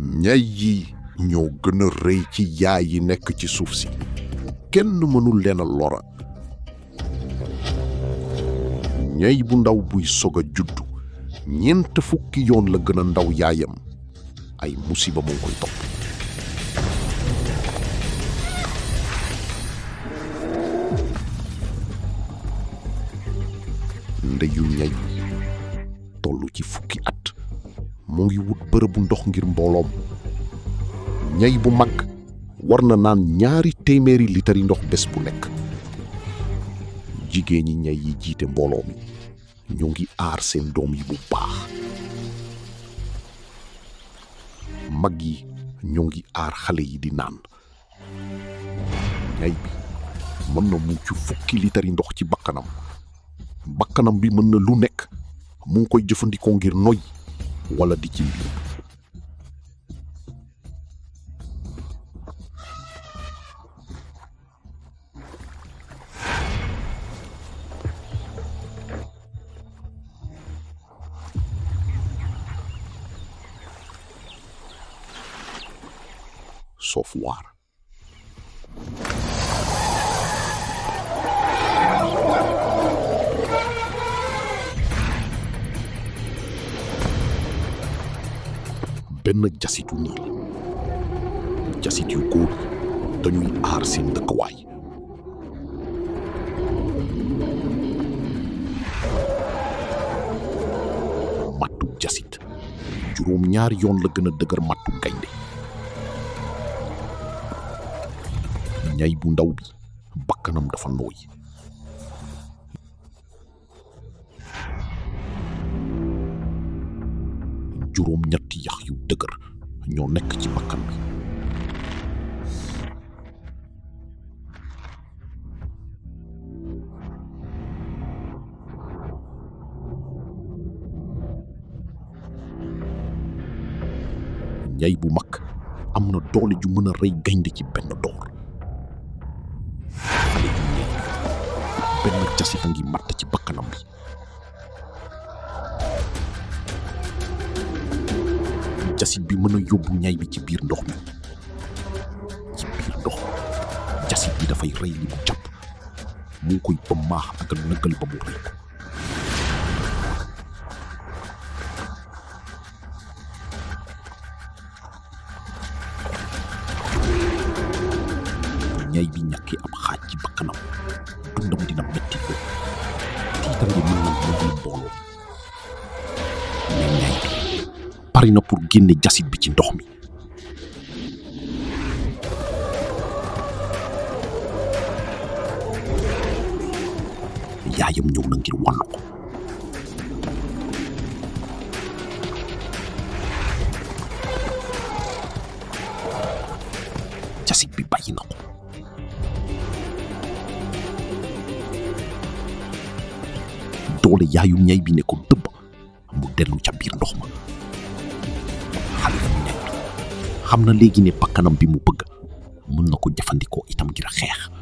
ñay yi ñoo gën a rëy ci yaay yi nekk ci suuf si kenn mënul leen a lora. ñay bu ndaw buy sog a juddu 4 fukki yoon la gën a ndaw yaayam ay musiba moo koy topp. ndeyu ñay tollu ci fukki at mu ngi wut bërëbu ndox ngir mbooloom. ñay bu mag war na naan 200 litari ndox bés bu nekk. jigéen ñi ñay yi jiite mbooloo mi ñoo ngi aar seen doom yi bu baax. mag yi ñoo ngi aar xale yi di naan. ñay bi mën na mucc 10 litari ndox ci bakkanam bi mën na lu nekk mu ngi koy jëfandikoo ngir noy wala di ci mbir. Software. benn jasitu niil jasit yu góor dañuy aar seen dëkkuwaay. mattu jasit 2 yoon la gën a dëgër mattu gaynde. ñay bu ndaw bi bakkanam dafa nooy. ñetti yax yu dëgër ñoo nekk ci bakkan bi. ñay bu mag am na doole ju mën a rey gaynde ci benn door. xale yu ñay benn jasit a ngi matt ci bakkanam bi. jasit bi mën a yóbbu ñay bi ci biir ndox mi. jasit bi dafay rey li mu jàpp mu ngi koy ba maax ak nëggal ba mu rey ko. bu ñay bi ñàkkee ab xaaj ci bakkanam dundam dina metti ko tiitange mën na mën mbooloo mais ñay bi pare na pour génne jasit bi ci ndox mi. yaayam ñëw na ngir wàllu ko. jasit bi bàyyi na ko. doole yaayum ñay bi ne ko dëbb mu dellu ca biir ndox ma. xale ñay bi xam na léegi ne bakkanam bi mu bëgg mën na ko jëfandikoo itam ngir xeex.